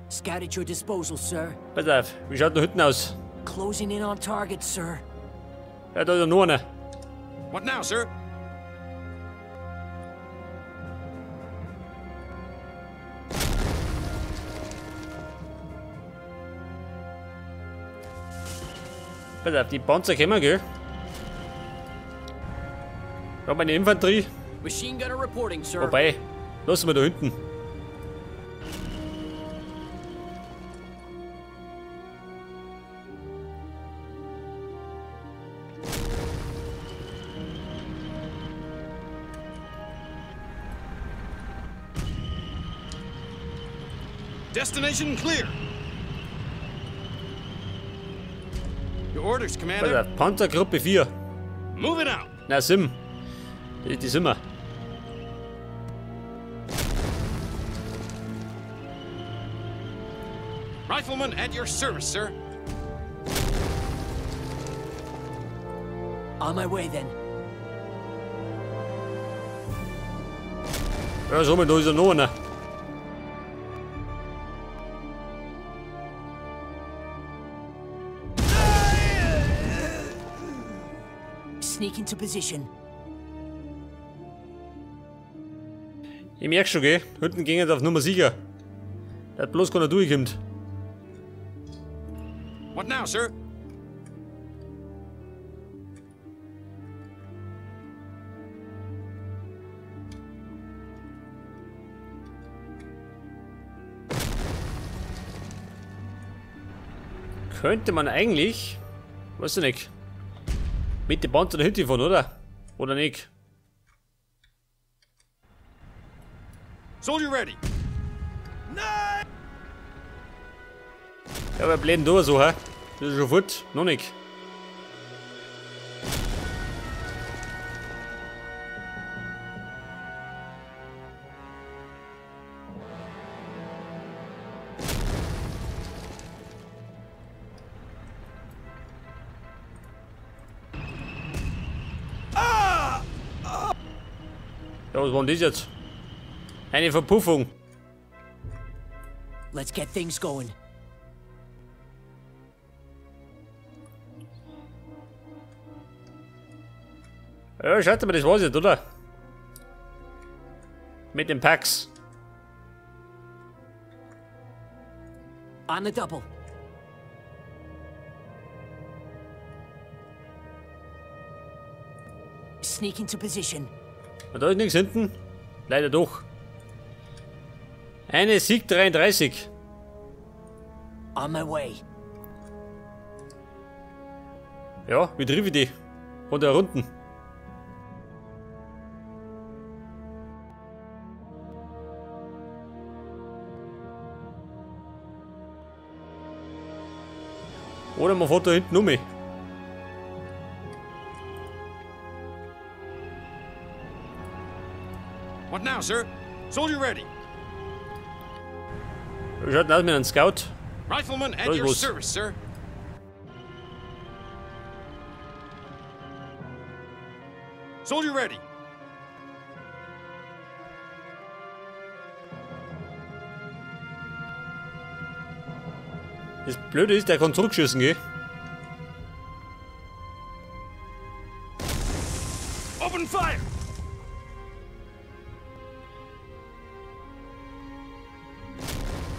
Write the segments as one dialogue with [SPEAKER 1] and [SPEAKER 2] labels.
[SPEAKER 1] Scout at your disposal, sir.
[SPEAKER 2] Pass auf, wie schaut da hinten aus?
[SPEAKER 1] Closing in on target, sir.
[SPEAKER 2] Ja, da ist ja noch einer.
[SPEAKER 3] What now, sir?
[SPEAKER 2] Pass auf, die Panzer kommen, gell? Ich hab meine Infanterie.
[SPEAKER 1] Machine gunner reporting, sir.
[SPEAKER 2] Wobei, lassen wir da hinten.
[SPEAKER 3] Destination clear. Your orders, Commander.
[SPEAKER 2] Pass auf, Panzergruppe 4.
[SPEAKER 3] Moving out.
[SPEAKER 2] Na, Sim. Die sind wir.
[SPEAKER 3] Rifleman at your service, sir.
[SPEAKER 1] On my way then.
[SPEAKER 2] Ja, so, da ist ja noch einer.
[SPEAKER 1] Sneak into position.
[SPEAKER 2] Ich merk schon, gell? Hinten ging es auf Nummer sicher. Der hat bloß keiner durchkommt.
[SPEAKER 3] What now, sir?
[SPEAKER 2] Könnte man eigentlich, weiß ich nicht, mit dem Panzer da hinten fahren, oder? Oder nicht?
[SPEAKER 3] Soldier ready. Nein!
[SPEAKER 2] Ja, wir bleiben da so, hä? Das ist schon fort. Noch nicht. Ja, was war denn das jetzt? Eine Verpuffung.
[SPEAKER 1] Let's get things going.
[SPEAKER 2] Ja, schaut mal, das war's jetzt, oder? Mit den Packs.
[SPEAKER 1] On the double. Sneak into position.
[SPEAKER 2] Und da ist nichts hinten. Leider doch. Eine Sieg 33.
[SPEAKER 1] On my way.
[SPEAKER 2] Ja, wie triff ich die? Von der Runden. Oder man fährt da hinten um mich.
[SPEAKER 3] What now, sir? Soldier ready.
[SPEAKER 2] Wir schaut aus mit einem Scout.
[SPEAKER 3] Rifleman at
[SPEAKER 2] Los,
[SPEAKER 3] your
[SPEAKER 2] los.
[SPEAKER 3] service, sir. Soldier ready.
[SPEAKER 2] Das Blöde ist, der kann zurückschießen, gell?
[SPEAKER 3] Open fire!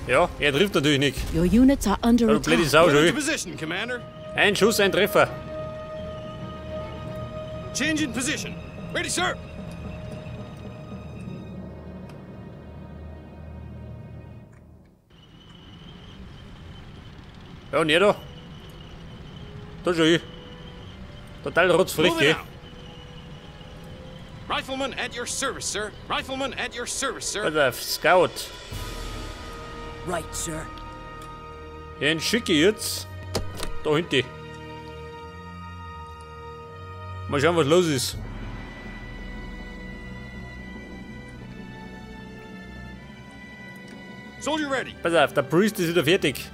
[SPEAKER 2] Ja, er trifft natürlich nicht.
[SPEAKER 4] Your units are under
[SPEAKER 2] Ja, du blöde
[SPEAKER 4] attack.
[SPEAKER 2] Sau
[SPEAKER 3] Get
[SPEAKER 2] schon.
[SPEAKER 3] into position, Commander.
[SPEAKER 2] Ein Schuss, ein Treffer.
[SPEAKER 3] Change in position. Ready, sir.
[SPEAKER 2] Ja, und er da. Da schon ich. Total rotzfrech,
[SPEAKER 3] Moving
[SPEAKER 2] gell?
[SPEAKER 3] out. Rifleman at your service, sir. Rifleman at your service, sir.
[SPEAKER 2] Pass auf, Scout.
[SPEAKER 1] Right, sir.
[SPEAKER 2] Den schicke ich jetzt da hinten. Mal schauen, was los ist.
[SPEAKER 3] Soldier ready.
[SPEAKER 2] Pass auf, der Priest ist wieder fertig.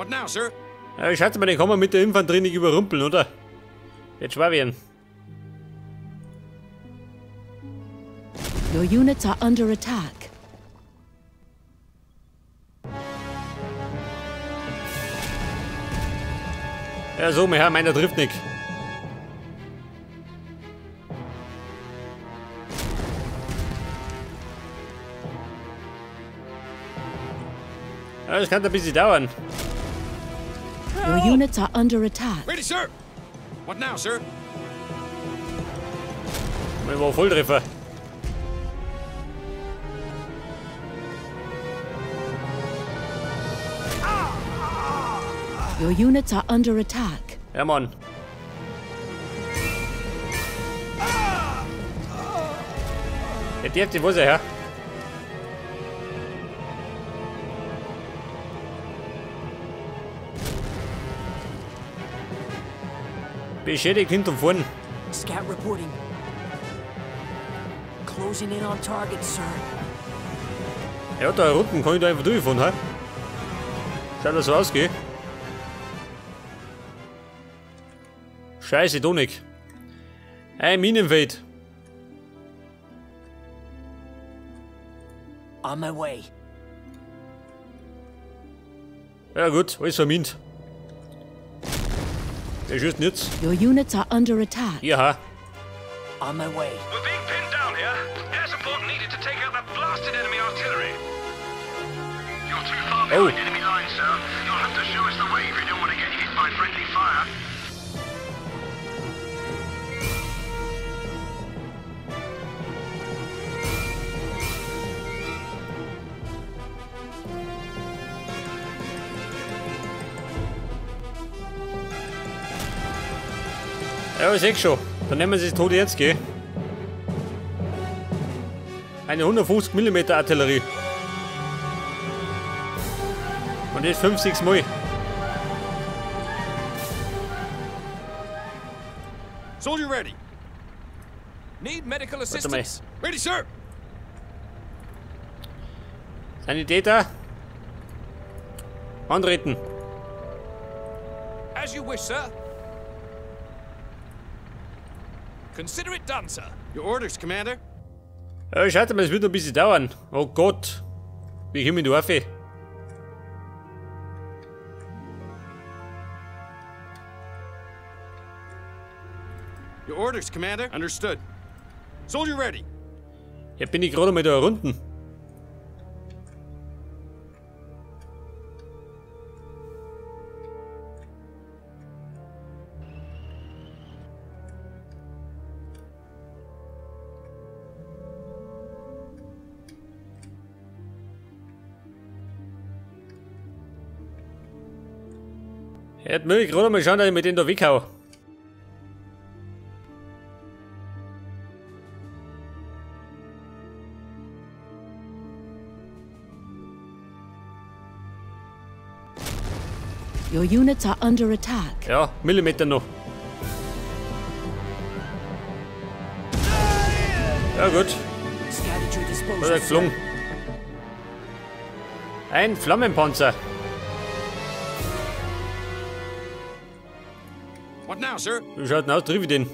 [SPEAKER 3] What now, sir?
[SPEAKER 2] Ja, ich schätze mal, den kann man mit der Infanterie nicht überrumpeln, oder? Jetzt schwer werden.
[SPEAKER 4] Your units are under attack.
[SPEAKER 2] Ja, so, mein Herr, meiner trifft nicht. Ja, das kann ein bisschen dauern.
[SPEAKER 4] Your units are under attack.
[SPEAKER 3] Ready, sir. What now, sir?
[SPEAKER 2] Ich war Volltreffer.
[SPEAKER 4] Your units are under attack.
[SPEAKER 2] Ja, Mann. Ja, die hat die Hose, ja. Beschädigt hinten und vorn.
[SPEAKER 1] Scout reporting. Closing in on target, sir.
[SPEAKER 2] Ja, da unten kann ich da einfach durchfahren, hä? Schaut das so aus, gell? Scheiße, Donik. Ein Minenfeld.
[SPEAKER 1] On my way.
[SPEAKER 2] Ja gut, alles vermint. Der schießt jetzt.
[SPEAKER 4] Your units are under attack.
[SPEAKER 2] Ja.
[SPEAKER 1] On my way.
[SPEAKER 5] We're being pinned down here. Air support needed to take out that blasted enemy artillery. You're too far behind enemy lines, sir. You'll have to show us the way if you don't want to get hit by friendly fire.
[SPEAKER 2] Ja, ich seh schon. Dann nehmen wir sie das Tote jetzt, gell? Eine 150 mm Artillerie. Und das 5, 6 Mal.
[SPEAKER 3] Soldier ready.
[SPEAKER 6] Need medical assistance.
[SPEAKER 3] Ready, sir.
[SPEAKER 2] Sanitäter. Antreten.
[SPEAKER 6] As you wish, sir. Consider it done, sir.
[SPEAKER 3] Your orders, Commander.
[SPEAKER 2] Ja, ich schätze mal, es wird noch ein bisschen dauern. Oh Gott. Wie komme ich da auf?
[SPEAKER 3] Your orders, Commander. Understood. Soldier ready.
[SPEAKER 2] Ja, bin ich gerade mal da unten. Jetzt muss ich gerade mal schauen, dass ich mit denen da weghau.
[SPEAKER 4] Your units are under attack.
[SPEAKER 2] Ja, Millimeter noch. Ja gut. Hat er geflogen. Ein Flammenpanzer.
[SPEAKER 3] What now, sir?
[SPEAKER 2] Wie schaut denn aus? Triff ich den?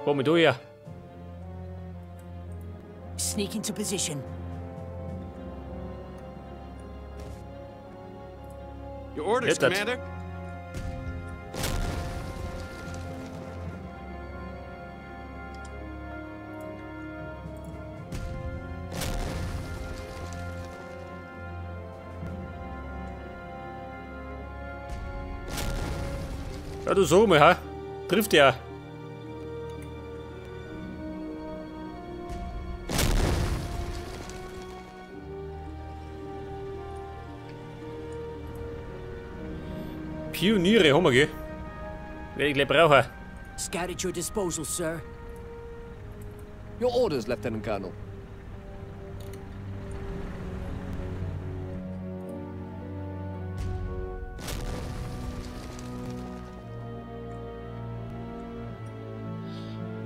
[SPEAKER 2] Komm mit her.
[SPEAKER 1] Sneak into position.
[SPEAKER 3] Your orders, Commander.
[SPEAKER 2] Ja, du so mal, ha? Trifft ja. Pioniere haben wir, gell? Werde ich gleich brauchen.
[SPEAKER 1] Scout at your disposal, sir.
[SPEAKER 7] Your orders, Lieutenant Colonel.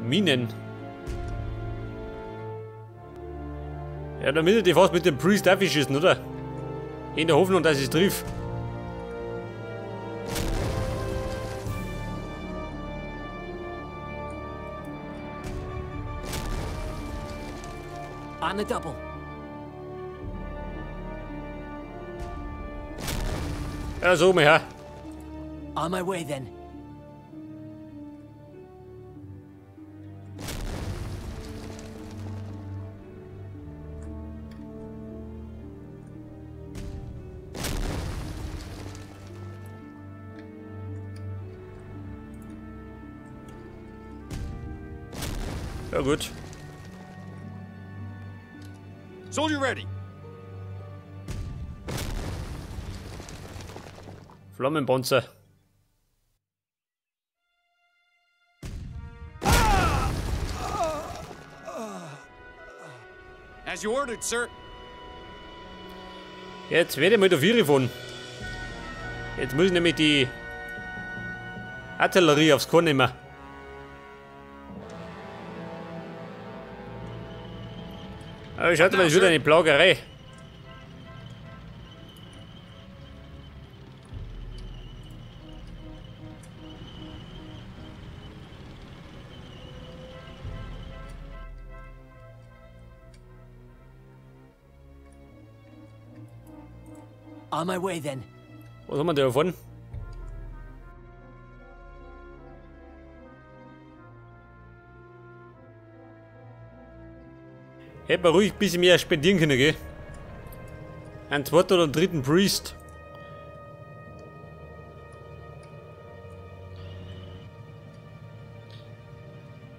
[SPEAKER 2] Minen. Ja, da müsste ich fast mit dem Priest schießen, oder? In der Hoffnung, dass ich es triff.
[SPEAKER 1] On the double.
[SPEAKER 2] Ja, so mal her.
[SPEAKER 1] On my way then.
[SPEAKER 2] Ja, gut.
[SPEAKER 3] Soldier ready.
[SPEAKER 2] Flammenpanzer.
[SPEAKER 3] As you ordered, sir.
[SPEAKER 2] Jetzt werde ich mal der Viere fahren. Jetzt muss ich nämlich die Artillerie aufs Korn nehmen. Aber schaut mal, das ist wieder eine Plagerei.
[SPEAKER 1] On my way then.
[SPEAKER 2] Was haben wir da davon? Hätte man ruhig ein bisschen mehr spendieren können, gell? Einen zweiten oder einen dritten Priest.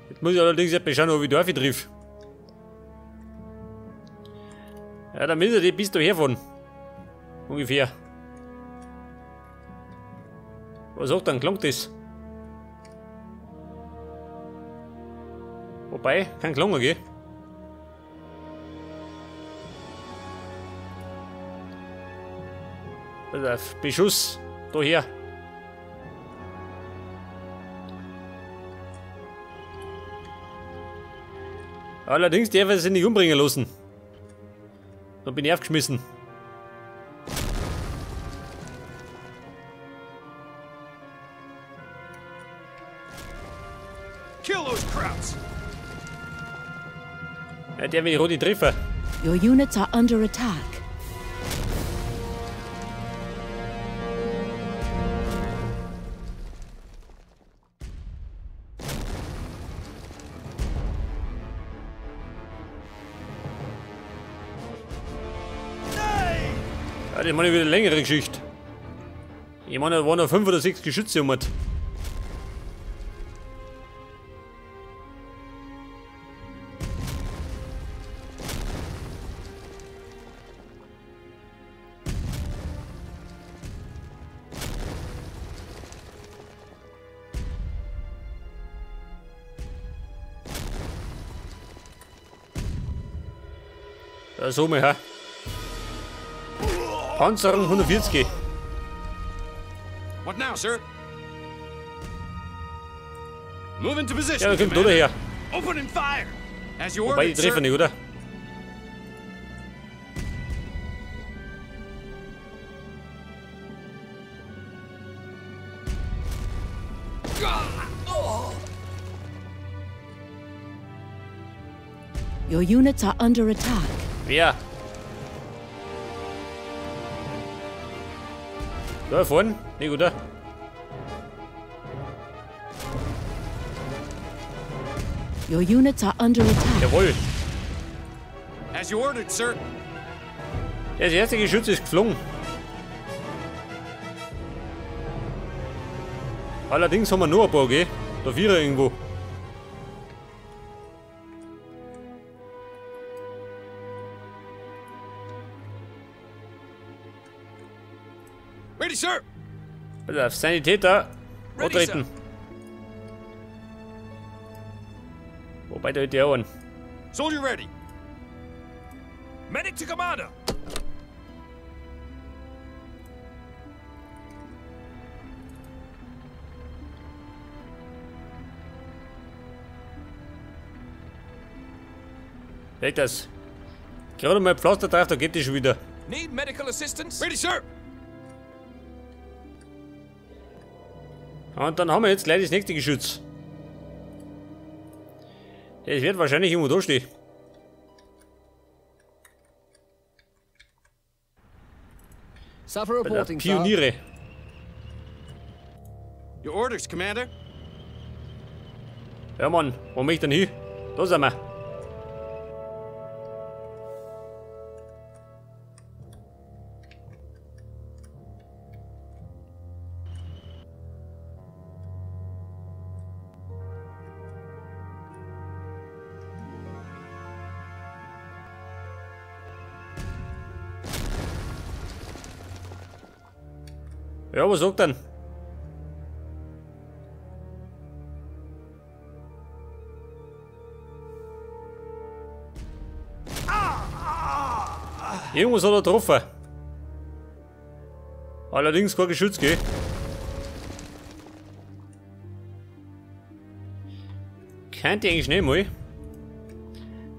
[SPEAKER 2] Jetzt muss ich allerdings erst mal schauen, ob ich da triff. Ja, dann müssen die bis daher fahren. Ungefähr. Was sagt dann, klangt das? Wobei, kein Klang, gell? Pass auf, Beschuss, daher. Allerdings darf er sich nicht umbringen lassen. Dann bin ich aufgeschmissen.
[SPEAKER 3] Kill those krauts.
[SPEAKER 2] Ja, der will die rote Treffer.
[SPEAKER 4] Your units are under attack.
[SPEAKER 2] Ja, das meine ich wieder eine längere Geschichte. Ich meine, da waren noch 5 oder 6 Geschütze um. Da so mal, ha. Panzerung 140.
[SPEAKER 3] What now, sir? Move into position.
[SPEAKER 2] Ja, da kommt oder her.
[SPEAKER 3] Open and fire. As you
[SPEAKER 2] Wobei, die treffen nicht, oder?
[SPEAKER 4] Your units are under attack.
[SPEAKER 2] Wer? Da vorne? Nicht, oder?
[SPEAKER 4] Your units are under attack.
[SPEAKER 2] Jawohl.
[SPEAKER 3] As you ordered, sir.
[SPEAKER 2] Das erste Geschütz ist geflogen. Allerdings haben wir nur ein paar, gell? Da vierer irgendwo.
[SPEAKER 3] Ready, sir.
[SPEAKER 2] Pass auf, Sanitäter. Antreten. Wobei, da hätte ich auch einen.
[SPEAKER 3] Soldier ready.
[SPEAKER 6] Medic to commander.
[SPEAKER 2] Leg das. Gerade mal Pflaster drauf, da geht die schon wieder.
[SPEAKER 6] Need medical assistance? Ready, sir.
[SPEAKER 2] Und dann haben wir jetzt gleich das nächste Geschütz. Das wird wahrscheinlich irgendwo da stehen. Bei der Pioniere.
[SPEAKER 3] Your orders, Commander.
[SPEAKER 2] Ja, Mann, wo möchte ich denn hin? Da sind wir. Ja, was sagt denn? Irgendwas hat er getroffen. Allerdings kein Geschütz, gell? Könnte ich eigentlich schnell mal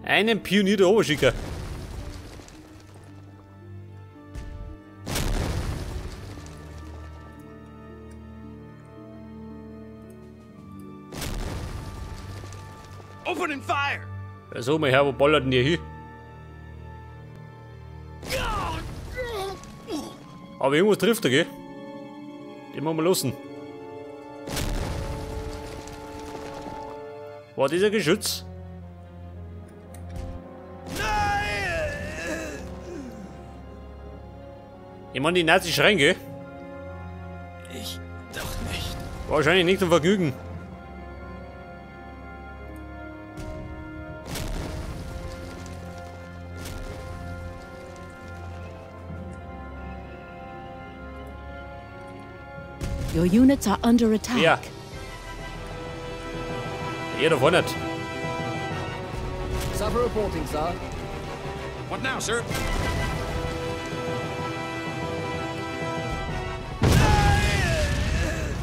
[SPEAKER 2] einen Pionier da oben schicken.
[SPEAKER 3] Opening fire!
[SPEAKER 2] Ja, so mal her, wo ballert denn der hin? Aber irgendwas trifft er, gell? Den machen wir losen. War dieser Geschütz? Ich meine, die Nazis schreien, gell?
[SPEAKER 1] Ich doch nicht.
[SPEAKER 2] Wahrscheinlich nicht zum Vergnügen.
[SPEAKER 4] Your units are under attack.
[SPEAKER 2] Ja. Ja, da vorne nicht.
[SPEAKER 7] Sapper reporting, sir.
[SPEAKER 3] What now, sir?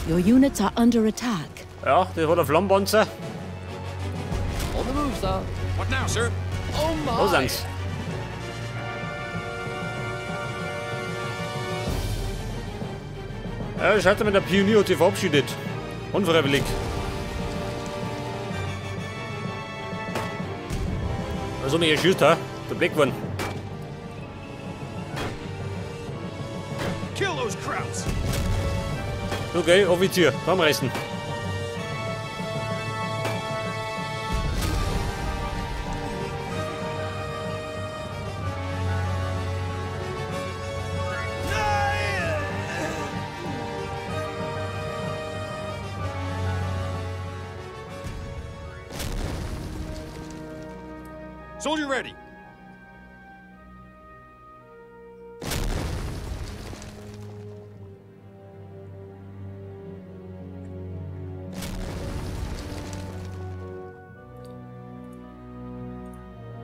[SPEAKER 4] Your units are under attack.
[SPEAKER 2] Ja, das war der Flammenpanzer.
[SPEAKER 7] On the move, sir.
[SPEAKER 3] What now, sir?
[SPEAKER 7] Oh my.
[SPEAKER 2] Da sind's. Ja, schaut mal, der Pionier hat sich verabschiedet. Unfreiwillig. Also, mir erschießt, ha? Der Blick geworden.
[SPEAKER 3] Kill those Krauts.
[SPEAKER 2] Okay, Offizier, zusammenreißen.
[SPEAKER 3] Soldier ready.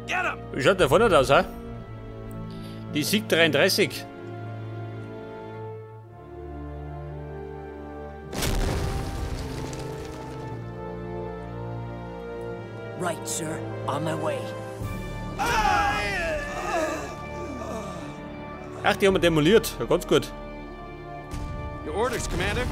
[SPEAKER 3] Get him!
[SPEAKER 2] Wie schaut der vorne aus, hä? Die Sieg 33.
[SPEAKER 1] Right, sir. On my way.
[SPEAKER 2] Ach, die haben wir demoliert. Ja, ganz gut.
[SPEAKER 3] Your orders, Commander.